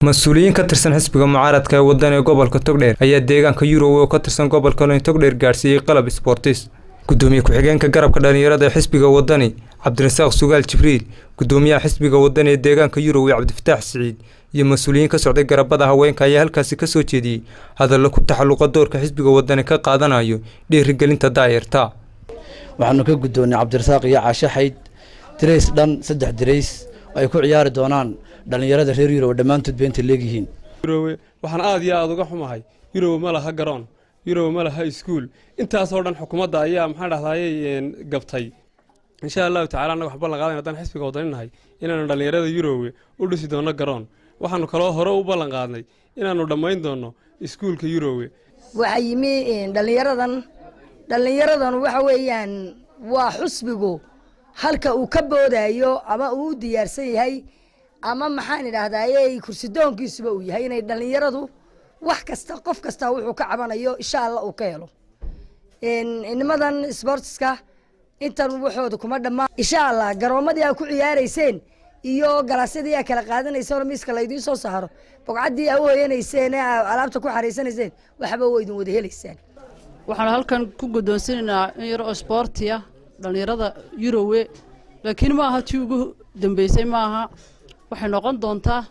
Mas-uuliyiin ka tirsan xisbiga mucaaradka ee Waddan ee gobolka Togdheer ayaa deegaanka Yurowe oo ka tirsan gobolka Togdheer gaadhsiiyey qalab isboortis. Gudoomiye ku-xigeenka garabka dhalinyarada ee xisbiga Wadani, Cabdirasaaq Sugaal Jibriil, gudoomiyaha xisbiga Wadani ee deegaanka Yurowe, Cabdifataax Siciid, iyo mas-uuliyiin ka socday garabada haweenka ayaa halkaasi kasoo jeediyey hadallo ku taxalluqa doorka xisbiga Wadani ka qaadanayo dhiirigelinta daayarta. Waxaanu ka guddoonnay Cabdirasaaq iyo Caashe Xayd dirays dhan saddex dirays oo ay ku ciyaari doonaan dhallinyarada reer Yurowe dhammaantood ba intay leegyihiin. Yurowe waxaan aad iyo aada uga xumahay, Yurowe ma laha garoon, Yurowe ma laha iskuul. Intaasoo dhan xukuumadda ayaa, maxaan dhahdaayey, gabtay. Insha Allahu tacala, annaga waxaan ballan qaadayna haddaan xisbiga Wadani nahay inaanu dhallinyarada Yurowe u dhisi doonno garoon. Waxaanu kaloo hore u ballan qaadnay inaanu dhammayn doonno iskuulka Yurowe. Waxaa yimi dhallinyaradan. Dhallinyaradan waxa weeyaan waa xusbigu halka uu ka boodayo ama uu u diyaarsan yahay ama, maxaan idhahdaaye, kursidoonkiisuba uu yahay inay dhallinyaradu wax kasta, qof kasta wuxuu ka cabanayo, insha Allah, uu ka helo. Nimadan sportska intan waxooda kuma dhammaan. Insha Allah, garoomadii aa ku ciyaarayseen iyo galaasyadii aa kala qaadanayseen oo miiska laydiin soo saaro, bogcaddii aa u hoyanayseen ee aa alaabta ku xariisanayseen, waxba waa idin wada helaysaan. Waxaan halkan ku guddoonsinaynaa in yar oo isboortiya dhallinyarada Yurowe, laakiin ma aha tii ugu dambeysay, maaha. Waxay noqon doontaa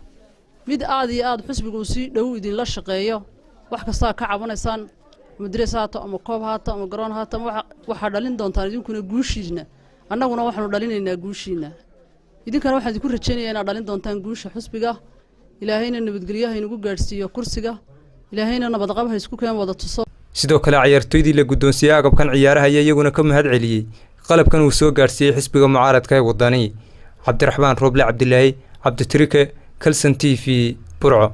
mid aad iyo aad xusbiga uu si dhow idinla shaqeeyo. Wax kastaa ka cabanaysaan, ama direys haato ama koob haato ama garoon haato, ama waxaa dhalin doontaan idinkuna guushiina, annaguna waxaanu dhalinaynaa guushiina. Idinkana waxaan idinku rajaynaya inaad dhalin doontaan guusha xusbiga. Ilaahayna nabadgelyaha inagu gaadhsiiyo kursiga, Ilaahayna nabadqab ha isku keen wada tuso. Sidoo kale, ciyaartoydii la guddoonsiiyey agabkan ciyaaraha ayaa iyaguna ka mahad celiyey qalabkan uu soo gaadhsiiyey xisbiga mucaaradka ee Wadani. Cabdiraxmaan Rooble Cabdilaahi Cabditirike, Kalson TV, Burco.